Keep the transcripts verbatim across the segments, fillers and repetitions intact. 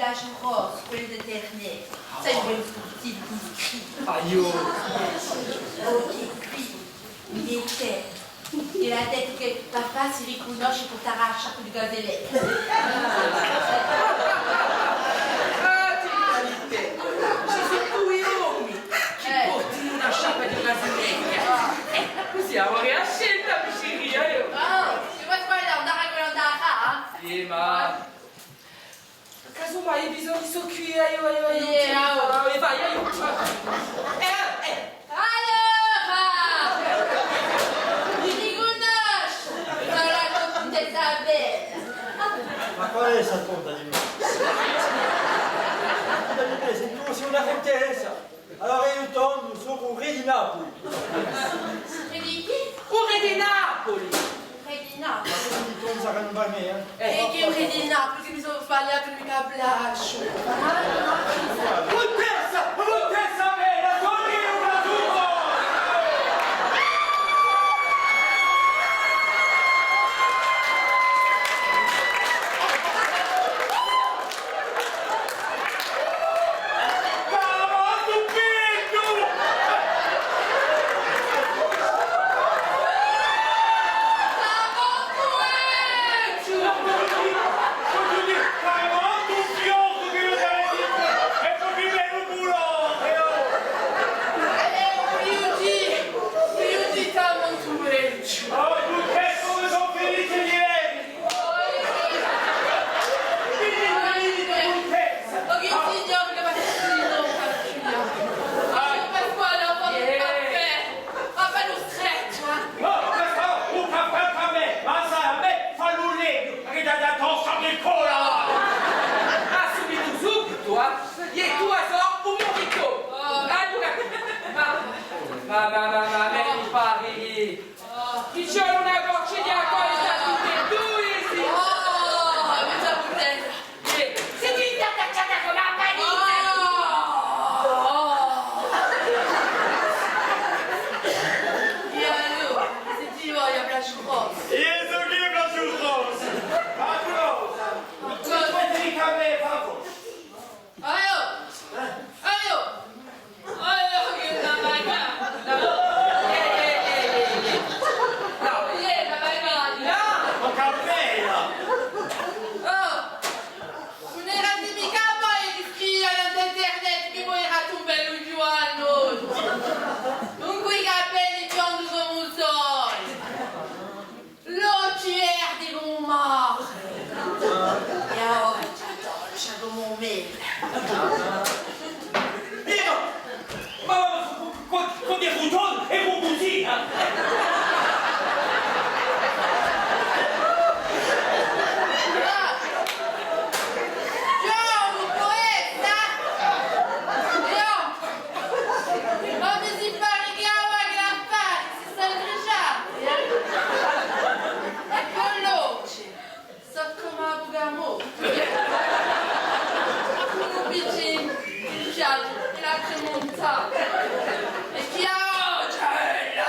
Blasgiu Rossu, quellu di Ternè. Sai, quellu sportivu cù i scritti. Aiò! Oh, chì quì, mi dice, chì l'hà dettu chì pà fà si ricunnosce purtà a sciarpa di Caselec. Ah, ti credite? Ci sò dui omi chì portanu una sciarpa di Caselec. Eh, cusì avemu a scelta, mi ci ria eiu. Ah, ti pò sbaglià, andà à quella, andà à, eh? Iè, ma casomai i bisogni sò quì, aiò, aiò, aiò. Iè, aiò. Ah, vai, aiò. Eh, eh. Allora! Mi ricunnosci? Sò a cuntessa Bella. Ma quale hè sta tonta di mè? Tonta di mè, sè tù sì una cuntessa. Allora eiu tondu sò u rè di Napuli. Rè di chì? U rè di Napuli! Rè di Napuli. Ma tondu sarà un bè, eh? Eh. È chì rè di Napuli, chì mi sò sbagliatu, micca Blasgiu. Cuntessa! Cuntessa Bella, sò eiu, Blasgiu! Oh, chì signora chì m'hà fattu cusì, nò, Pasquale, hà fattu un caffè, ma bellu strettu, eh. Nò, ma quessu, un caffè pà mè, ma sai, à mè, fallu leghju, chì dà da tossa di cola. Ah, subitu, subitu, eh. È tù sò un muricciu. Allora, ma, ma, ma, ma, ma, mi pare chì Chì ci hè una goccia di acqua in tutti è dui, sì. Oh, mezza butella. Eh, sì, sì, sta cacciata cum'è a palizza. Oh. È allora, sè ti voli, Blasgiu Rossu. Eiu sò chì, Blasgiu Rossu? Ma tu lo sai. Ma tu lo sai, dica à mè, fà favore. Aiò! Aiò! Aiò, chì una magnata! Iè, iè, iè, iè, iè. Nò, iè, una magnata! Nò, ma chì bella! Oh! Ùn erate micca voi chì scrivite in internet chì voi erate un bellu ghjuvanottu! Cù i capelli biondi cum'è u sole! L'ochji verdi cum'è u mare. È a bocca dolce cum'è u mele. Dicu, ma, ma, ma, cù, cù, cù di butoni è cù cusì, eh? Ghjuvanottu, poeta! Ghjuvanottu! Ma mi si pare chì avà chì l'affari si sò ingrisgiati, eh? È po l'ochji sò cum'è a buca morta. Unu piccinu chì piace, chì l'altru monta. È chì a voce, bella!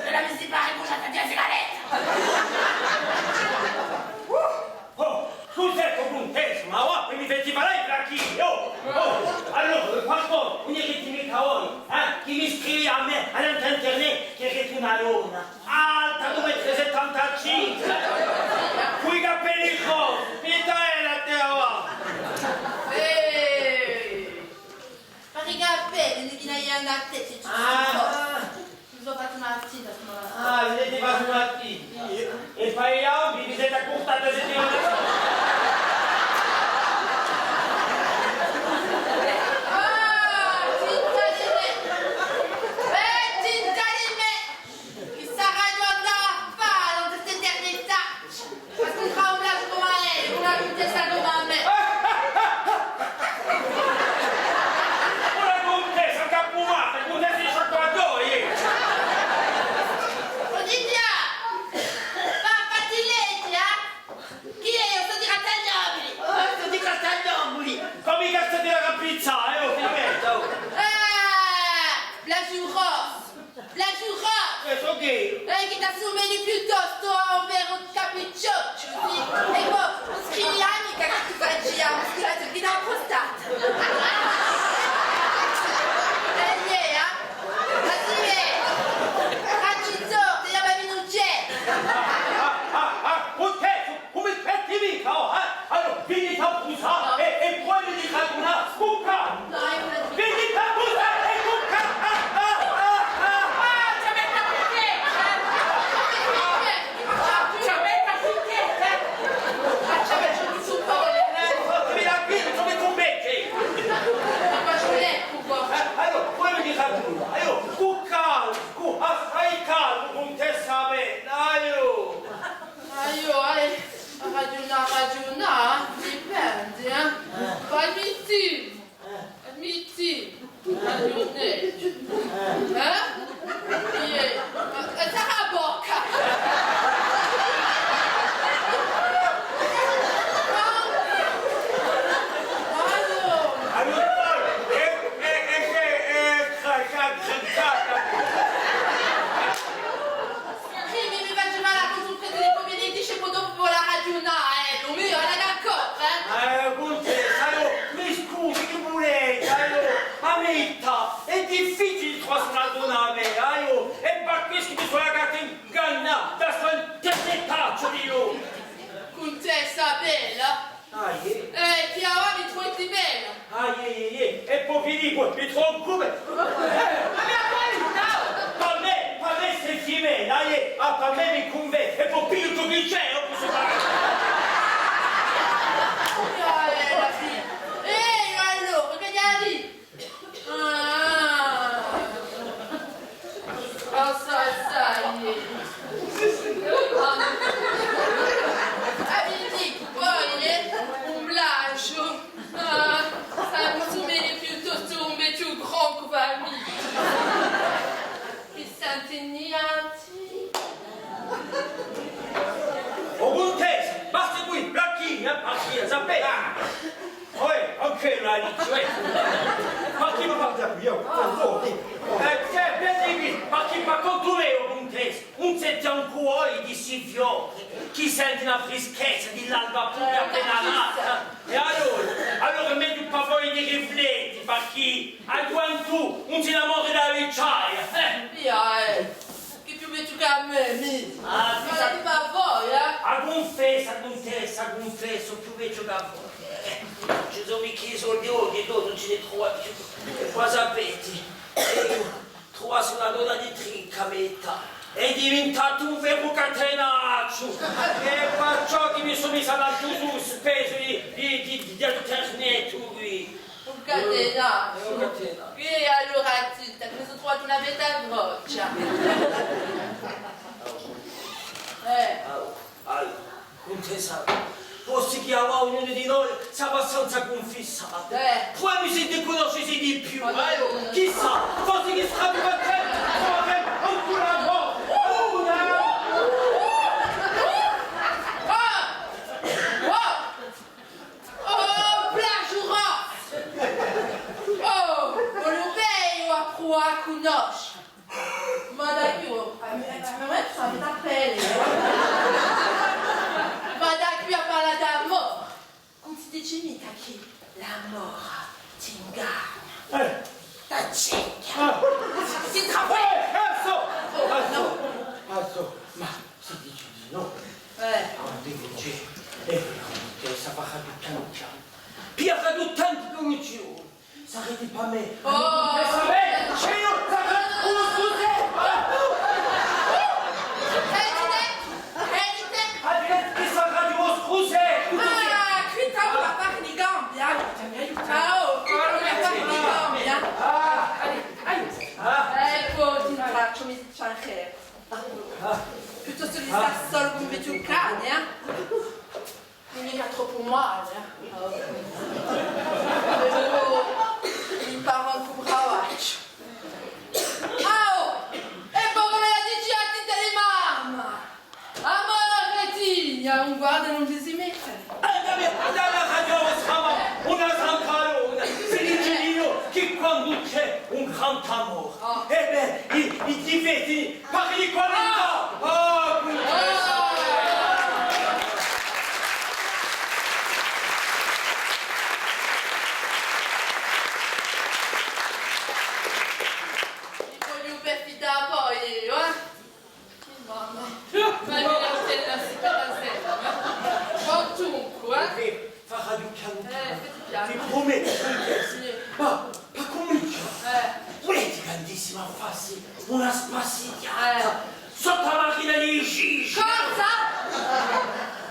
Bella, mi si pare brusgiata di a sigaretta! Uh! Oh, scusate, cuntessa, ma và, mi feti falà i fracchini, oh, oh, allora, qualcosa, ùn dite micca voi, eh, chì mi scrivia à mè, à l'internet, chì site una donna, alta dui metri è settantacinque, cù i capelli rossi, pietà è la terra. Eh, ma i capelli, chì n'hai andati, ah. Mi sò fattu una tinta, sò... Ah, vi site fattu una tinta? Iè. È poi i lampi vi site accurtati a settimana scorsa? Ah, tinta di mè! Eh, tinta di mè! Chì sarà andata à fà in st'eternità? Ma scusa, un Blasgiu cum'è ellu, una cuntessa cum'è mè. Una cuntessa, capu matu, cuntessa di sciacquadoi, eh! O Didià! Và, fatti lè, Mi dicu, mi trovu un cupe. Eh, ma mi appari, no! Pà mè, pà mè sè fimena, eh, ah, pà mè mi cunvene, è po pigliu u to piacè, o cusì fai. Eh, allora, chì ghjè? Ah, assai, assai. Ah, vi dicu, poi, eh, un plagiu. Ah, sai, cume piuttostu un vechju groncu pà mè. Chì senti nienti? O cuntessa, basta quì, Blacchina, Blacchina, sapete? Ah! Oè, ancu l'hà dettu, eh! Ma chì mi parla quì, oh? Ah, oh, oh. Eh, sì, veni quì, ma chì, ma contu mè, o cuntessa, ùn senti ancu voi di sti fiori, chì senti una frischezza di l'alba puru appena nata? È allora, allora hè megliu pà voi di rifletti, parchì a ghjuventù ùn s'innamora di a vechjaia, eh! Via, eh! Chì più vechju chè mè, mì! Ah, ma chì pà voi, eh? A cunfessa, a cunfessa, a cunfessa, più vechju chè voi. Eh, ci sò micca i soldi oghje, ùn ci ne trova più. È quì sapete, eiu truvassi una donna di trinca à a mo età, hè diventatu un veru catenacciu. Hè parciò chì mi sò misu à dà tuttu u spesu di, di, di, di internet quì. Un catenacciu. Eh, un catenacciu. È allora, zittu, mi sò truvata una bella broccia. Eh. Allora, allora, cuntessa, postu chì avà ognunu di noi s'hè abbastanza cunfissatu. Eh. Pruviamu di cunnoscisi di più, eh? Chissà, forse chì sarà più contenta, sarà ancora amore. Una! Oh! Oh! Oh, Plagiu Rossu! Oh, vo lu vede à pruvà à cunnosce. Ma da quì, oh, à mè, à mè, mi sò messa à pelle, eh. Ma da quì à parlà d'amore, ùn si dice micca chì l'amore t'inganna. Eh. T'acceca. Ah. Ti travolge. Eh, eh, sò! Oh, ah, sò. Ah, sò. Ma si dice di nò. Eh. Ah, dicu, eh, eh, chì s'hà da fà pianu pianu. Pigliate u tempu chì ci vole. Sarete pà mè. Oh! Pà mè, ci vole, sarete un scusè. Sentite, sentite. Ah, chì sarete un scusè. Ah, quì t'avà à fà i cambi, eh. Ah, oh, quì t'avà à fà i cambi, eh. Ah, aiò, aiò. Ah. Eccu, ti tracciu, mi dice ancu. Piuttostu di stà solu cù un vechju cane, eh? Ùn hè micca troppu male, eh? Però mi pare ancu bravacciu. Ah, oh! È po cum'ella dice a zitella mamma! Amore, Marghetina, ùn guarda, ùn ci si mette. Eh, ma, ma, ma, ma, una santarona, si dice di nò chì quandu ci hè un grande amore, eh bè, i, i difetti pare di qualità! Ah, cuntessa! Mi vogliu perfidà voi, eh? Mamma. Ma mi la tena si per la sera, eh? Quantunque, eh? Fà pianu pianu. Eh, fate pianu. Vi prumettu, cuntessa. Sì. Ma, ma cumu dice? Eh. Vulete ch'andissima à fassi una spassighjata sottu à a marina di Gigi? Cosa?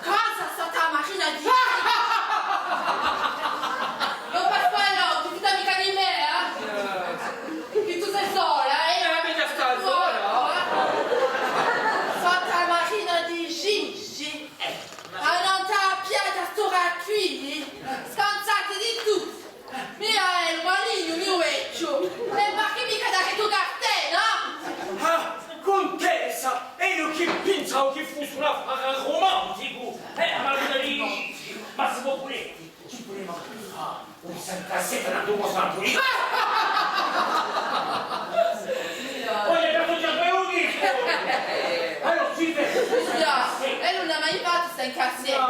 Cosa sottu à a marina di Gigi? Oh Pasqualò, ùn ti fidà micca di mè, eh? Chì tù sì sola, eh? Eh, mi stò sola. Sottu à a marina di Gigi. Eh. Annant'à a piaghja stora quì, scanzati di tuttu. Mì, eh, u malignu, mì, u vechju. Ùn hè micca da chì tù cartè, nò? Ah, cuntessa, eiu chì pinsavu chì fussi un affare rumanticu. Eh, ma, ma si vo vulete, ci pudemu ancu fà un cinque à sette nant'à u vostru trampolinu. Vogliu fà un discu. Allora, sì, per... Ghjà, è ùn l'hà mai fattu cinque à sette, eh?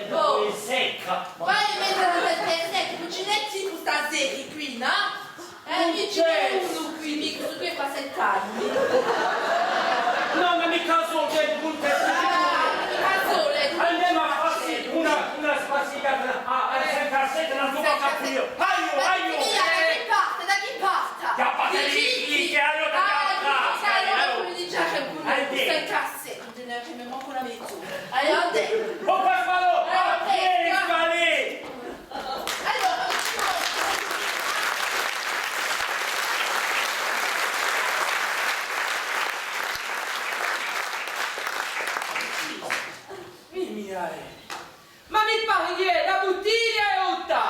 Nò. Poi, mentre ùn t'interessa, cucineti quì stasera quì, nò? Eh, mì ci n'hè unu quì, mì, quessu quì fà sette anni. Nò, ma micca solu, chì ùn t'interessa. Ah, micca solu, eh. Andemu à fassi una, una spassighjata à, à cinque à sette, ùn si pò capì. Aiò, aiò! Ma mi pare chì a buttiglia hè rotta!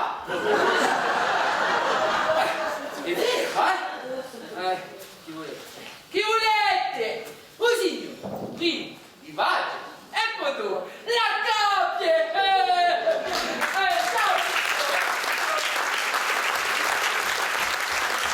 Eh, hè vera, eh? Eh, chì vole?